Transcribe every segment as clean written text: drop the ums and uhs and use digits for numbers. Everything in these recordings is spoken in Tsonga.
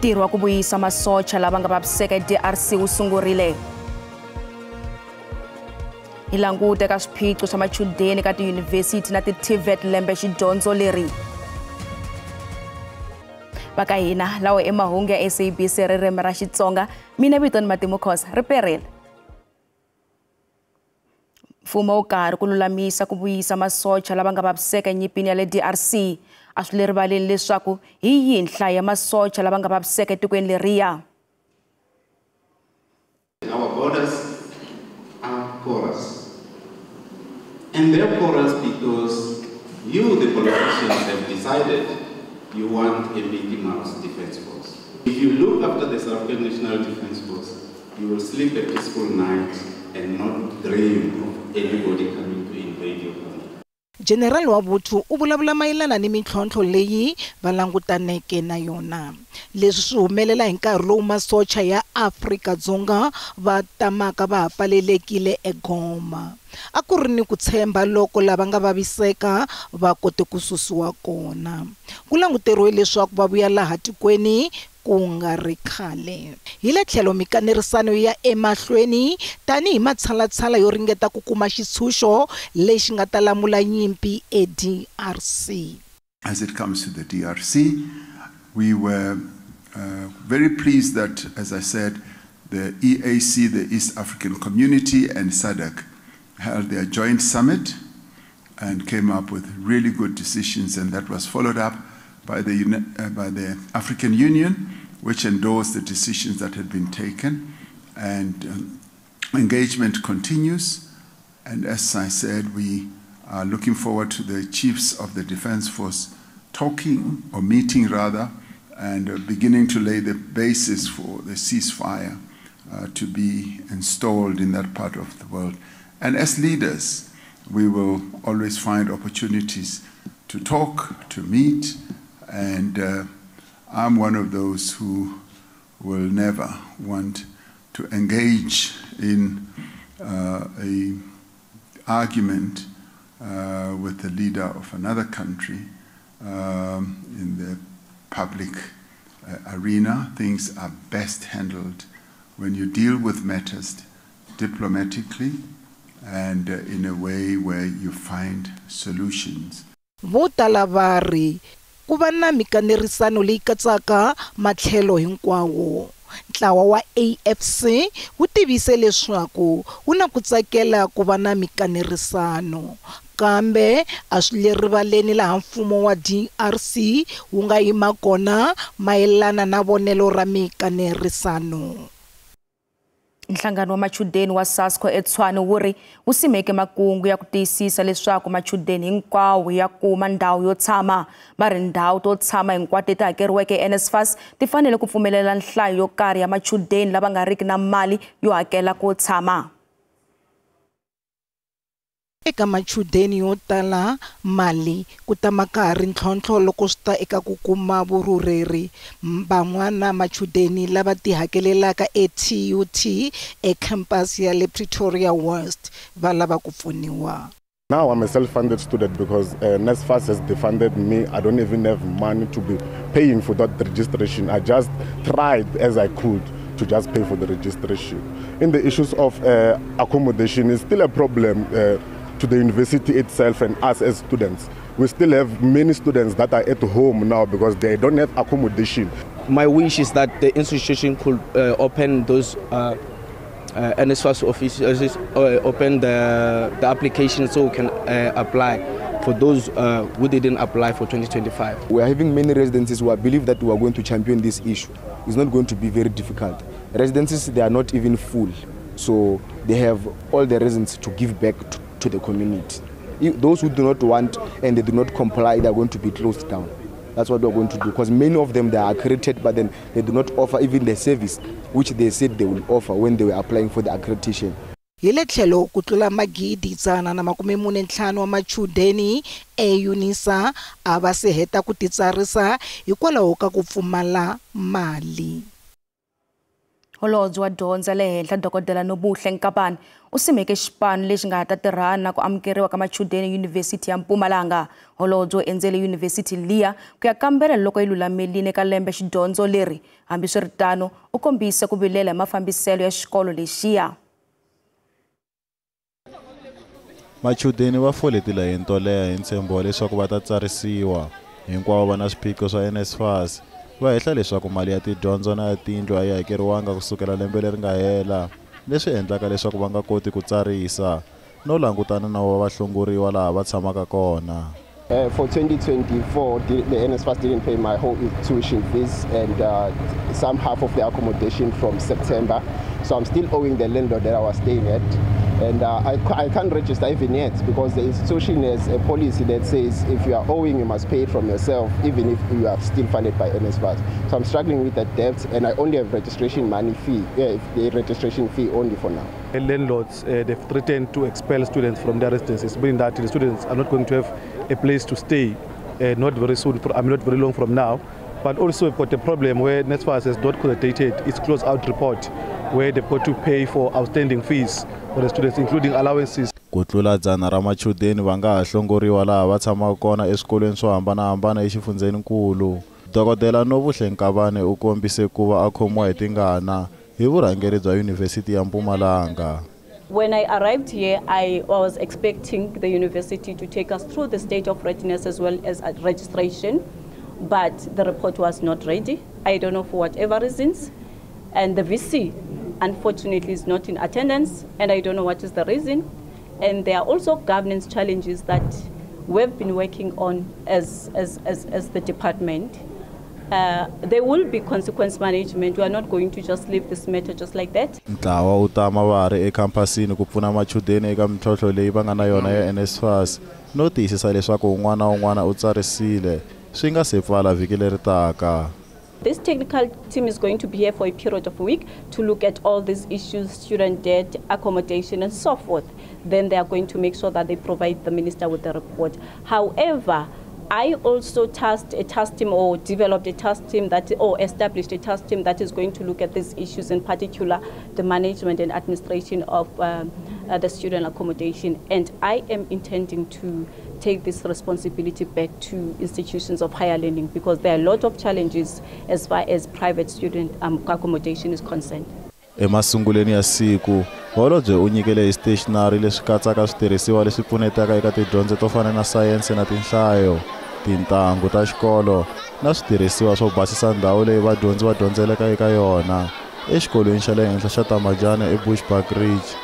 Ntirho wa ku vuyisa masocha lava nga vaviseka eDRC wu sungurile. Hi languta eka swiphiqo swa machudeni ka tiyunivhesiti na ti-TVET lembe xidyondzo leri. Va ka hina lawa i mahungu ya SABC ririmi ra Xitsonga, mina vito ni Matimu Khosa ri perile. Mfumo wu karhi ku lulamisa ku vuyisa masocha lava nga vaviseka enyimpini ya le DRC. A swi le rivaleni leswaku hi yihi nhlayo ya masocha lava nga vaviseka etikweni leriya. Our borders are porous. And they're porous because you, the politicians, have decided you want a Mickey Mouse Defense Force. If you look after the South African National Defense Force, you will sleep a peaceful night and not dream of anybody coming to invade your country. General wa vuthu u vulavula mayelana ni mintlhontlho leyi va langutaneke na yona. Leswi swi humelela hi nkarhi lowu masocha ya Afrika-Dzonga va tamaka va ha pfalelekile eGoma. A ku ri ni ku tshemba loko lava nga vaviseka va kote ku susiwa kona. Ku languteriwe leswaku va vuya laha tikweni ku nga ri khale. Hi le tlhelo mikanerisano ya emahlweni tanihi matshalatshala yo ringeta ku kuma xitshunxo lexi nga ta lamula nyimpi eDRC. As it comes to the DRC, we were very pleased that, as I said, the EAC, the East African Community, and SADC held their joint summit and came up with really good decisions, and that was followed up by the African Union, which endorsed the decisions that had been taken, and engagement continues. And as I said, we are looking forward to the chiefs of the Defense Force talking, or meeting rather, and beginning to lay the basis for the ceasefire to be installed in that part of the world. And as leaders, we will always find opportunities to talk, to meet, and I'm one of those who will never want to engage in an argument with the leader of another country in the public arena. Things are best handled when you deal with matters diplomatically and in a way where you find solutions. Vo tala va ri ku va na mikanerisano leyi katsaka matlhelo hinkwawo. Ntlawa wa AFC wu tivise leswaku wu na ku tsakela ku va na mikanerisano, kambe a swi le rivaleni laha mfumo wa DRC wu nga yima kona mayelana na vonelo ra mikanerisano. Nhlangano wa machudeni wa SASCO eTshwane wu ri wu simeke makungu ya ku tiyisisa leswaku machudeni hinkwawo ya kuma ndhawu yo tshama. Va ri ndhawu to tshama hinkwato leti hakeriweke NSFAS ti fanele ku pfumelela nhlayo yo karhi ya machudeni lava nga riki na mali yo hakela ko tshama. Eka machudeni yo tala mali ku tama ka ha ri ntlhontlho loko swi ta eka ku kuma vurhurheri. Van'wana machudeni lava tihakelelaka eTUT ecampus ya le Pretoria West va lava ku pfuniwa. Now I'm a self-funded student because NSFAS has defunded me. I don't even have money to be paying for that registration. I just tried as I could to just pay for the registration. In the issues of accommodation, it's still a problem to the university itself and us as students. We still have many students that are at home now because they don't have accommodation. My wish is that the institution could open those NSFAS offices, open the application so we can apply for those who didn't apply for 2025. We are having many residences who believe that we are going to champion this issue. It's not going to be very difficult. Residences, they are not even full, so they have all the reasons to give back to the community. Those who do not want and they do not comply, they are going to be closed down. That's what we are going to do, because many of them, they are accredited, but then they do not offer even the service which they said they will offer when they were applying for the accreditation. Hi le tlhelo ku tlula 1,445 wa machudeni eUnisa a va se heta ku titsarisa hikwalaho ka ku pfumala mali. Holobye wa dyondzo ya le henhla Dokodela Nobuhle Nkabane u simeke xipano lexi nga ta tirhana na ku amukeriwa ka machudeni eyunivhesiti ya Mpumalanga. Holobye u endzele yunivhesiti liya ku ya kambela loko yi lulamerile eka lembe xidyondzo leri. Hambiswiritano, u kombise ku vilela hi mafambiselo ya xikolo lexiya. Machudeni va fole tilayini to leha hi ntshembo wa leswaku va ta tsarisiwa. Hinkwavo va na swiphiqo swa NSFAS. Va hehla leswaku mali ya tidyondzo na ya tindlu a yi hakeriwanga kusukela lembe leri nga hela, leswi endlaka leswaku va nga koti ku tsarisa no langutana na va hlongoriwa laha va tshamaka kona. For 2024, the NSFAS didn't pay my whole tuition fees and some half of the accommodation from September. So I'm still owing the landlord that I was staying at. And I can't register even yet because the institution has a policy that says if you are owing, you must pay it from yourself, even if you are still funded by NSFAS. So I'm struggling with that debt, and I only have registration money fee, the registration fee only for now. The landlords, they've threatened to expel students from their residences, meaning that the students are not going to have a place to stay, not very soon, not very long from now. But also we've got a problem where NSFAS has not consolidated its close-out report, where they've got to pay for outstanding fees for the students, including allowances. Ku tlula 100 ra machudeni va nga ha hlongoriwa laha va tshamaka kona eswikolweni swo hambanahambana exifundzeninkulu. Dokodela Nobuhle Nkabane u kombise ku va a khomiwa hi tingana hi vurhangeri bya Yunivhesiti ya Mpumalanga. When I arrived here, I was expecting the university to take us through the state of readiness as well as registration, but the report was not ready. I don't know for whatever reasons. And the VC, unfortunately, is not in attendance, and I don't know what is the reason. And there are also governance challenges that we've been working on as the department. There will be consequence management. We are not going to just leave this matter just like that. Ntlawa wu tama va ha ri ekhampasini ku pfuna machudeni eka mintlhontlho leyi va nga na yona ya NSFAS no tiyisisa leswaku un'wana na un'wana u tsarisile swi nga se pfala vhiki leri taka. This technical team is going to be here for a period of a week to look at all these issues, student debt, accommodation, and so forth. Then they are going to make sure that they provide the minister with the report. However, I also tasked a task team or developed a task team that, or established a task team that is going to look at these issues, in particular the management and administration of the student accommodation. And I am intending to take this responsibility back to institutions of higher learning because there are a lot of challenges as far as private student accommodation is concerned. Emasungulweni ya siku, holobye u nyikele hi stationery leswi katsaka switirhisiwa leswi pfunetaka eka tidyondzo to fana na sayense na tinhlayo, tintangu ta xikolo na switirhisiwa swo basisa ndhawu leyi vadyondzi va dyondzeleka eka yona exikolweni xa le henhla xa Tamajana eBushbuckridge.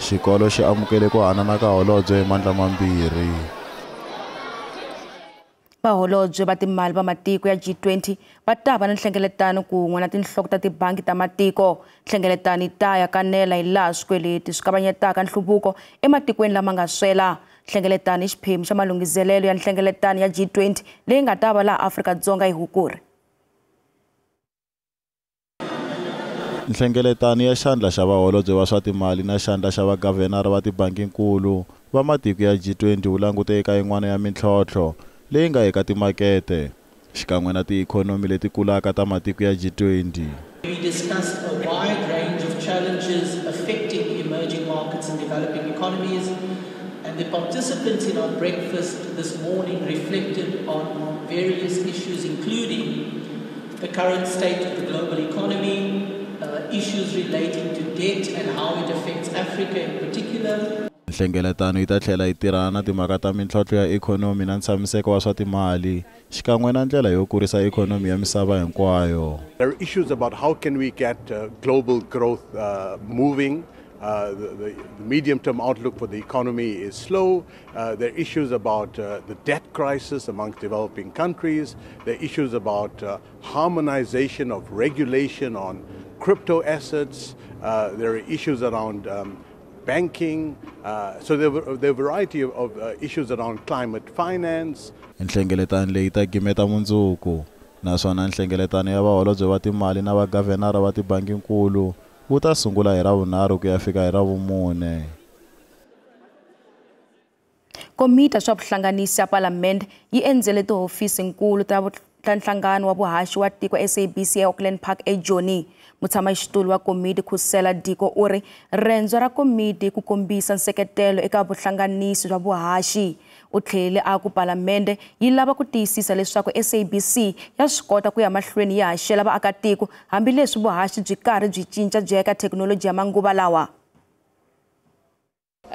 Xikolo xi amukele ku hanana ka holobye hi mandla mambirhi. Vaholobye va timali va matiko ya G20 va ta va na nhlengeletano kun'we na tinhloko ta tibangi ta matiko. Nhlengeletano yi ta ya kanela hi laha swikweleti swi kavanyetaka nhluvuko ematikweni lama nga swela. Nhlengeletano i xiphemu xa malunghiselelo ya nhlengeletano ya G20 leyi nga ta va laha Afrika-Dzonga hi Hukuri. Nhlengeletano ya xandla xa vaholobye va swa timali na xandla xa vagavhenara va tibanginkulu va matiko ya G20 wu langute eka yin'wana ya mintlhontlho leyi nga eka timakete xikan'we na tiikhonomi leti kulaka ta matiko ya G20. We discussed a wide range of challenges affecting emerging markets and developing economies, and the participants in our breakfast this morning reflected on various issues including the current state of the global economy, issues relating to debt and how it affects Africa in particular. Nhlengeletano yi ta tlhela yi tirhana na timhaka ta mintlhontlho ya ikhonomi na ntshamiseko wa swa timali xikan'we na ndlela yo kurisa ikhonomi ya misava hinkwayo. There are issues about how can we get global growth moving. The medium-term outlook for the economy is slow. There are issues about the debt crisis amongst developing countries. There are issues about harmonization of regulation on crypto assets. There are issues around banking. So there are a variety of issues around climate finance. Nhlengeletano leyi ta gimeta mundzuku naswona nhlengeletano ya vaholobye va timali na vagavhenara va tibanginkulu wu ta sungula hi Ravunharhu ku ya fika hi Ravumune. Komiti ya swa vuhlanganisi ya Palamende yi endzele tihofisinkulu ta nhlangano wa vuhaxi wa tiko SABC eAuckland Park eJoni. Mutshamaxitulu wa komiti Khusela Diko u ri rendzo ra komiti ku kombisa nseketelo eka vuhlanganisi bya vuhaxi. U tlhele a ku palamende yi lava ku tiyisisa leswaku SABC ya swi kota ku ya mahlweni ya haxela vaakatiko hambileswi vuhaxi byi karhi byi cinca byi ya eka thekinoloji ya manguva lawa.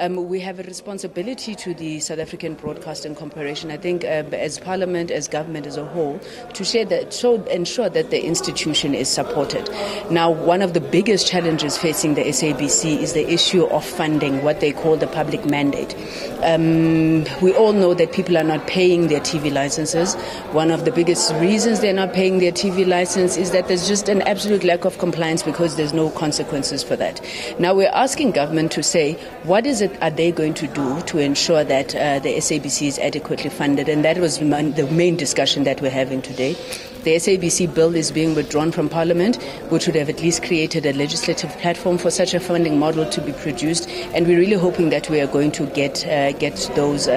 We have a responsibility to the South African Broadcasting Corporation, I think, as Parliament, as government as a whole, to share that, to ensure that the institution is supported. Now, one of the biggest challenges facing the SABC is the issue of funding, what they call the public mandate. We all know that people are not paying their TV licenses. One of the biggest reasons they're not paying their TV license is that there's just an absolute lack of compliance because there's no consequences for that. Now, we're asking government to say, what is it are they going to do to ensure that the SABC is adequately funded? And that was the main discussion that we're having today. The SABC bill is being withdrawn from Parliament, which would have at least created a legislative platform for such a funding model to be produced. And we're really hoping that we are going to get those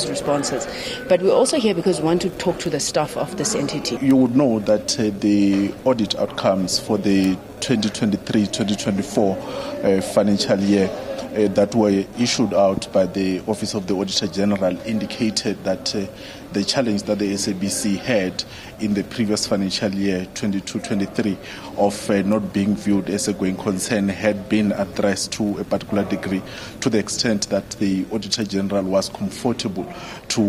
responses. But we're also here because we want to talk to the staff of this entity. You would know that the audit outcomes for the 2023-2024 financial year that were issued out by the Office of the Auditor General indicated that the challenge that the SABC had in the previous financial year, 22-23, of not being viewed as a going concern had been addressed to a particular degree, to the extent that the Auditor General was comfortable to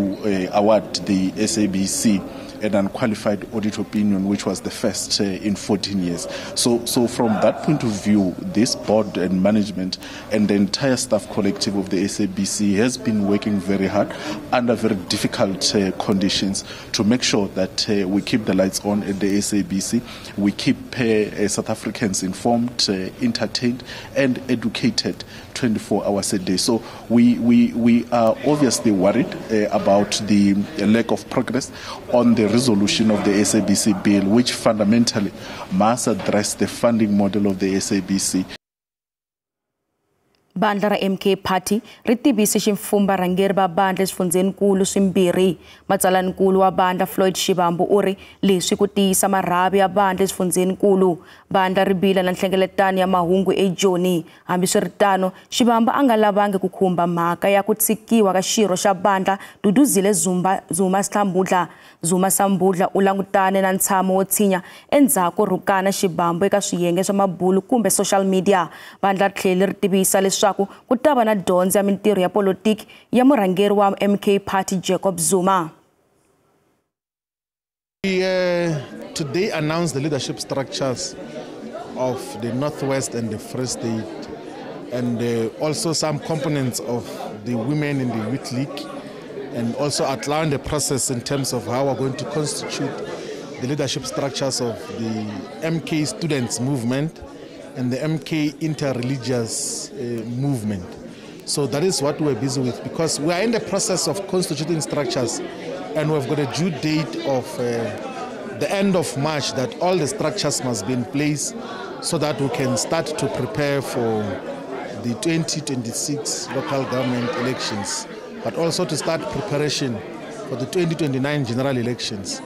award the SABC an unqualified audit opinion, which was the first in 14 years. So from that point of view, this board and management and the entire staff collective of the SABC has been working very hard under very difficult conditions to make sure that we keep the lights on at the SABC, we keep South Africans informed, entertained and educated 24 hours a day. So we are obviously worried about the lack of progress on the resolution of the SABC bill, which fundamentally must address the funding model of the SABC. Bandla ra MK Party ri tivise ximfumba rhangeri va bandla eswifundzhenikulu swimbirhi. Matsalaninkulu wa bandla Floyd Shivambu u ri leswi ku tiyisa marhavi ya bandla eswifundzhenikulu. Bandla ri bila na nhlengeletano ya mahungu eJoni. Hambiswiritano, Shivambu a nga lavangi ku khumba mhaka ya ku tshikiwa ka xirho xa bandla Duduzile Zuma Sambudla. Zuma Sambudla u langutane na ntshamo wo tshinya endzhaku rhukana Shivambu eka swiyenge swa mabulu kumbe social media. Bandla ri tlhele ri tivisa leswaku ku ta va na dyondzo ya mintirho ya politiki ya murhangeri wa MK Party Jacob Zuma. We today announced the leadership structures of the Northwest and the Free State, and also some components of the women in the Youth League, and also outline the process in terms of how we're going to constitute the leadership structures of the MK Students Movement and the MK Interreligious Movement. So that is what we're busy with, because we are in the process of constituting structures, and we've got a due date of the end of March that all the structures must be in place so that we can start to prepare for the 2026 local government elections, but also to start preparation for the 2029 general elections.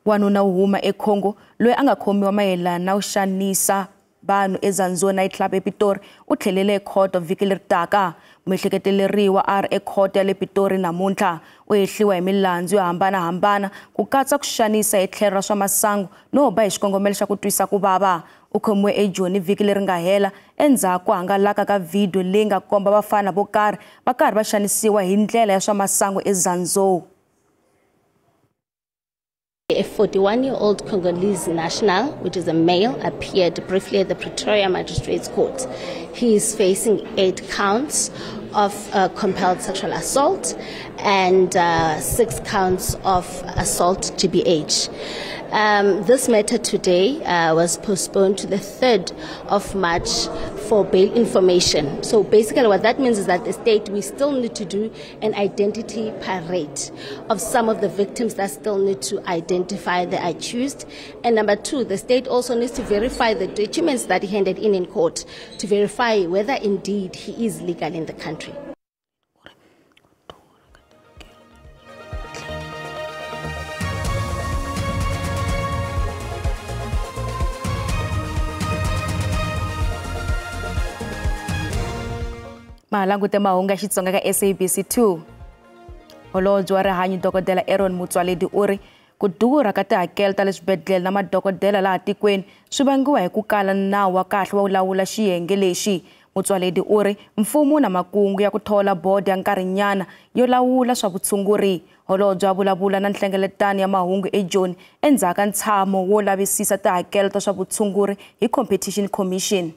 Wanuna wo huma eCongo loyi a nga khomiwa mayelana na ku xanisa vanhu eZanzoni nightclub ePitori u tlhelele ekhoto vhiki leri taka. Muehleketeleriwa a ri ekhoto ya le Pitori namuntlha. U hehliwa hi milandzu yo hambanahambana ku katsa ku xanisa hi tlhelo ra swa masangu no ba hi xikongomelo xa ku twisa ku vava. U khomiwe eJoni vhiki leri nga hela endzhaku ku hangalaka ka vhidiyo leyi nga komba vafana vo karhi va karhi va xanisiwa hi ndlela ya swa masangu eZanzoni. A 41-year-old Congolese national, which is a male, appeared briefly at the Pretoria Magistrates Court. He is facing 8 counts of compelled sexual assault and 6 counts of assault GBH. This matter today was postponed to the 3rd of March for bail information. So basically what that means is that the state, we still need to do an identity parade of some of the victims that still need to identify the accused. And number 2, the state also needs to verify the documents that he handed in court to verify whether indeed he is legal in the country. Mahalangute mahungu ya Xitsonga ka SABC 2. Holobye wa rihanyo Dokodela Aaron Motsoaledi u ri ku durha ka tihakelo ta le swibedhlele na madokodela laha tikweni swi vangiwa hi ku kala nawu wa kahle wa ku lawula xiyenge lexi. Motsoaledi u ri mfumo na makungu ya ku thola bodo ya nkarhinyana yo lawula swa vutshunguri. Holobye a vulavula na nhlengeletano ya mahungu eJoni endzhaku ka ntshamo wo lavisisa tihakelo ta swa vutshunguri hi Competition Commission.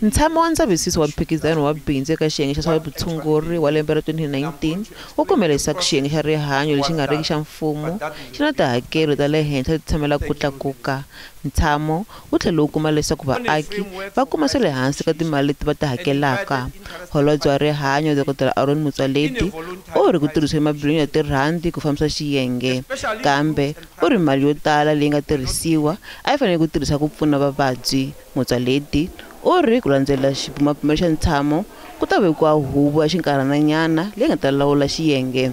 Ntshamo wa ndzavisiso wa mphikizano wa bindzu eka xiyenge xa swa vutshunguri wa lembe ra 2019 wu kume leswaku xiyenge xa rihanyo lexi nga riki xa mfumo xi na tihakelo ta le henhla leti tshamelaka ku tlakuka. Ntshamo wu tlhela wu kuma leswaku vaaki va kuma swa le hansi ka timali leti va ti hakelaka. Holobye wa rihanyo Dr. Aaron Motsoaledi u ri ku tirhisiwe mabiliyoni ya tirhandi ku fambisa xiyenge, kambe u ri mali yo tala leyi nga tirhisiwa a yi fanele ku tirhisa ku pfuna vavabyi. Motsoaledi u ri ku landzela xibumabumelo xa ntshamo ku ta vekiwa huvo ya xinkarhananyana leyi nga ta lawula xiyenge.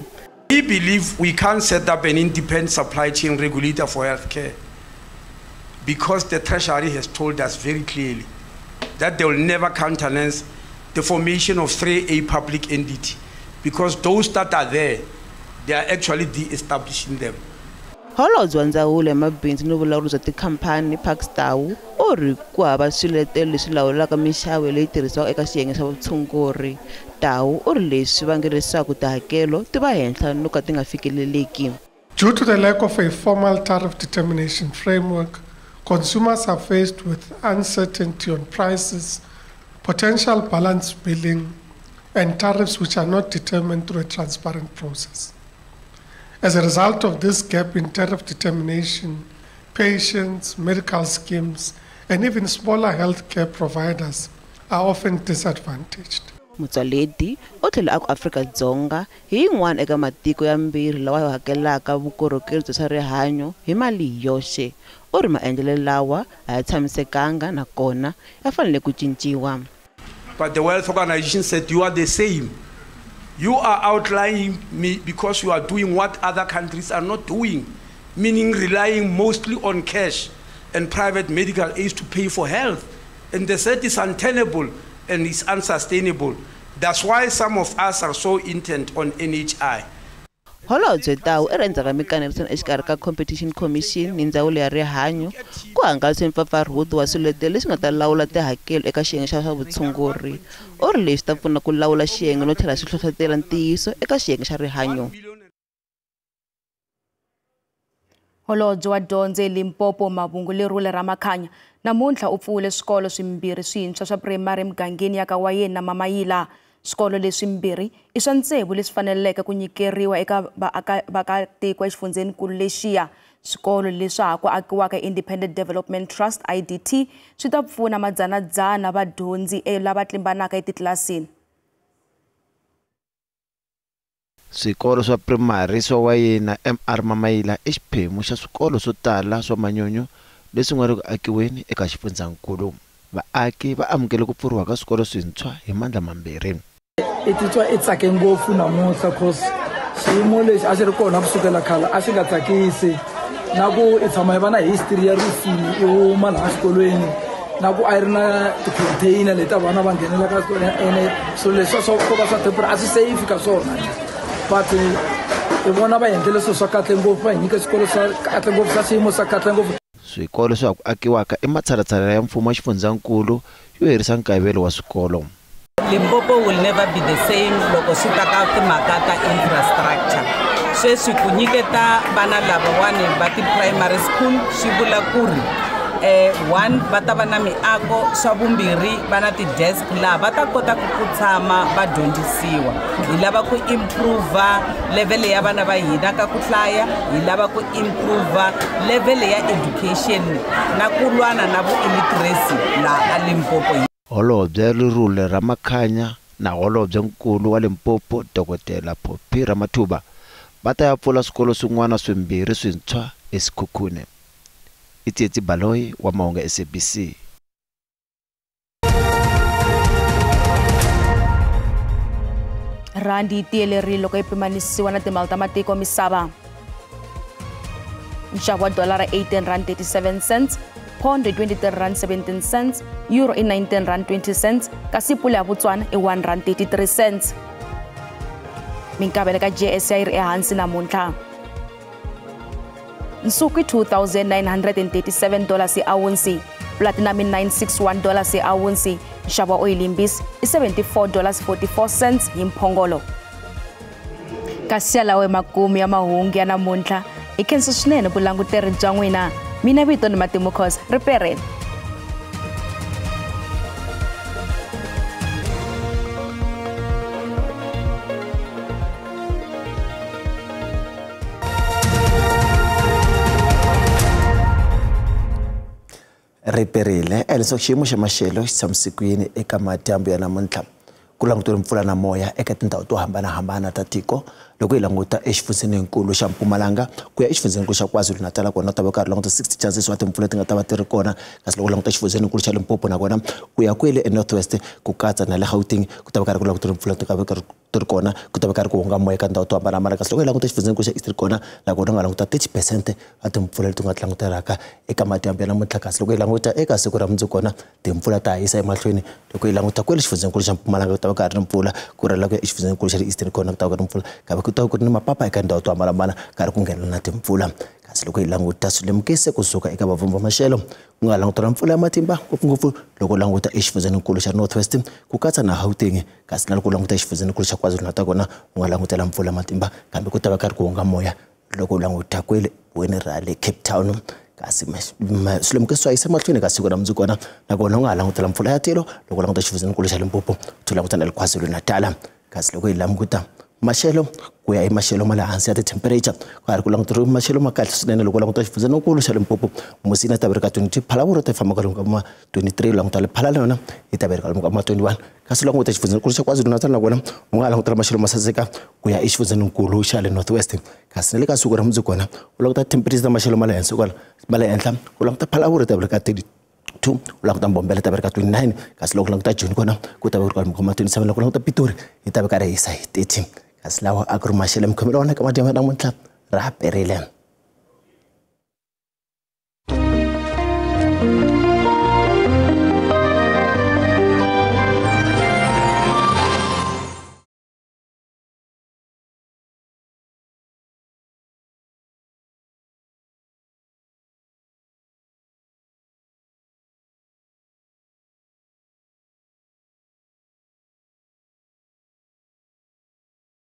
We believe we can't set up an independent supply chain regulator for healthcare because the Treasury has told us very clearly that they will never countenance the formation of 3A public entity because those that are there, they are actually de-establishing them. Holobye wa ndzawulo ya mabindzu ni vulawuri bya tikhamphani Parks Tau u ri ku hava swiletelo leswi lawulaka minxavo leyi tirhisiwaka eka xiyenge xa vutshunguri. Tau u ri leswi vange leswaku tihakelo ti va henhla no ka ti nga fikeleleki. Due to the lack of a formal tariff determination framework, consumers are faced with uncertainty on prices, potential balance billing, and tariffs which are not determined through a transparent process. As a result of this gap in tariff determination, patients, medical schemes, and even smaller healthcare providers are often disadvantaged. Motsoaledi u tlhela a ku Afrika-Dzonga hi yin'wana eka matiko yambirhi lawa ya hakelaka vukorhokeri bya swa rihanyo hi mali hi yoxe. U ri maendlelo lawa a ya tshamisekanga nakona ya fanele ku cinciwa. But the World Organization said you are the same. You are outlying me because you are doing what other countries are not doing, meaning relying mostly on cash and private medical aids to pay for health. And they said it's untenable and it's unsustainable. That's why some of us are so intent on NHI. Holobye Tau i rhendzaka mikanerisano exikarhi ka Competition Commission ni ndzawulo ya rihanyo ku hangalasa mpfapfarhuto wa swiletelo leswi nga ta lawula tihakelo eka xiyenge xa swa vutshunguri. U ri leswi ta pfuna ku lawula xiyenge no tlhela swi hlohlotela ntiyiso eka xiyenge xa rihanyo. Holobye wa dyondzo eLimpopo Mavhungu Lerule Ramakhanya namuntlha u pfule swikolo swimbirhi swintshwa swa primary emugangeni ya ka Wayeni na Mamayila. Swikolo leswimbirhi i swa tsevu leswi faneleke ku nyikeriwa eka vaakatiko exifundzhenikulu lexiya. Swikolo leswa ha ku akiwaka Independent Development Trust IDT swi ta pfuna madzanadzana vadyondzi lava tlimbanaka etitlilasini. Swikolo swa primary swa Wayeni na MR Mamayila i xiphemu xa swikolo swo tala swa manyunyu leswi nga ri ku akiweni eka xifundzankulu. Vaaki va amukele ku pfuriwa ka swikolo swintshwa hi mandla mambirhi. I titwa i tsake ngopfu namuntlha cause xiyimo lexi a xi ri kona kusukela khale a xi nga tsakisi, na ku i tshama hi va na history ya rufini i huma laha xikolweni, na ku a yi ri na ti-container leti a vana va nghenelaka ene swilo leswi swa ko va swa temporary a swi safe ka swona, but i vona va endlele swilo swa kahle ngopfu, va hi nyike swikolo swa kahle ngopfu swa xiyimo swa kahle ngopfu. Swikolo swa ku akiwaka i matshalatshala ya mfumo wa xifundzankulu yo herisa nkayivelo wa swikolo. Limpopo will never be the same loko swi ta ka timhaka ta infrastructure. Sweswi ku nyiketa vana lavawani va ti-primary school swi vula ku ri one va ta va na miako, swa vumbirhi va na ti-desk laha va ta kota ku tshama va dyondzisiwa. Hi lava ku improve level ya vana va hina ka ku hlaya, hi lava ku improve level ya education na ku lwana na vu-illiteracy laha a Limpopo. Holobye Lerule Ramakhanya na holobye nkulu wa Limpopo Dr. Phophi Ramathuba va ta ya pfula swikolo swin'wana swimbirhi swintshwa eSikhukhune. Tsietsi Baloyi wa mahungu ya SABC. Rhandi yi tiyelerile loko yi pimanisiwa na timali ta matiko misava. Nxavo wa dolara R18.37, Pound i 23 rand 17 cents, euro i 19 rand 20 cents, kasi pula ya Botswana i 1 rand 33 cents. Minkavelo ka JSE yi ri ehansi namuntlha. Nsuku i $2,937 hi awunsi, platinum i $961 hi awunsi, nxavo wa oyilimbisi i $74.44 hi mphongolo. Kasi yalawo emakumu ya mahungu ya namuntlha, hi khensa swinene vulanguteri bya n'wina. Mina vito ni Matimu Khoza, ripereni. Riperile leswaku xiyimo xa maxelo xi tshamisekile eka madyambu ya namuntlha ku langutiwe mpfula na moya eka tindhawu to hambanahambana ta tiko loko hi languta exifundzheninkulu xa Mpumalanga ku ya exifundzheninkulu xa KwaZulu-Natal kona ta va karhi languta 60 chances wa timpfula ti nga ta va ti ri kona kasi loko languta exifundzheninkulu xa Limpopo nakona ku ya kwele eNorth West ku katsa na le Gauteng ku ta va karhi ku langutiwe mpfula ti nga karhi ti ri kona ku ta va karhi ku hunga moya eka tindhawu to hambanahambana kasi loko hi languta exifundzheninkulu xa Eastern kona nakona u nga languta 30% wa timpfula leti u nga ti langutelaka eka madyambu ya namuntlha kasi loko hi languta eka siku ra mundzuku kona timpfula ta ha yisa emahlweni loko hi languta kwele xifundzheninkulu xa Mpumalanga ku ta va ka ha ri na mpfula ku rhela ku ya exifundzheninkulu xa le Eastern kona ku ta va ku ri mpfula kambe ku ta va ku ri ni mapapa eka tindhawu to hambanahambana karhi ku nghena na timpfula kasi loko hi languta swilemukise kusuka eka vavumba maxelo ku nga langutela mpfula ya matimba ngopfungopfu loko languta exifundzheninkulu xa North West ku katsa na Gauteng kasi na loko languta exifundzheninkulu xa KwaZulu-Natal kona u nga langutela mpfula ya matimba kambe ku ta va karhi ku hunga moya loko u languta kwele wena ra le Cape Town kasi swilemukiso swa yisa mahlweni ka siku ra mundzuku kona nakona u nga ha langutela mpfula ya tilo loko languta xifundzheninkulu xa Limpopo u languta na le KwaZulu-Natal kasi loko hi languta maxelo ku ya hi maxelo ma le hansi ya ti-temperature ka ha ri ku languteriwe maxelo ma kahle swinene loko u languta xifundzheninkulu xa Limpopo Musina ta va ri ka 22 Phalaborwa ta famba kwalomu ka ma 23 languta le Phalala yona yi ta va ri kwalomu ka ma 21 kasi languta xifundzheninkulu xa KwaZulu-Natal nakona u nga ha langutela maxelo ma saseka ku ya exifundzheninkulu xa le North West kasi na le ka siku ra mundzuku kona u languta temperature ta maxelo ma le henhla kwala ma le henhla u languta Phalaborwa ta va ri ka 32 u languta Mbombela ta va ri ka 29 kasi loko u languta Joni kona ku ta va ri kwalomu ka ma 27 loko u languta Pitori yi ta va karhi hisa hi 30 kasi lawa a ku ri maxelo mikhomelo wona ka madyambu ya namuntlha ra perile.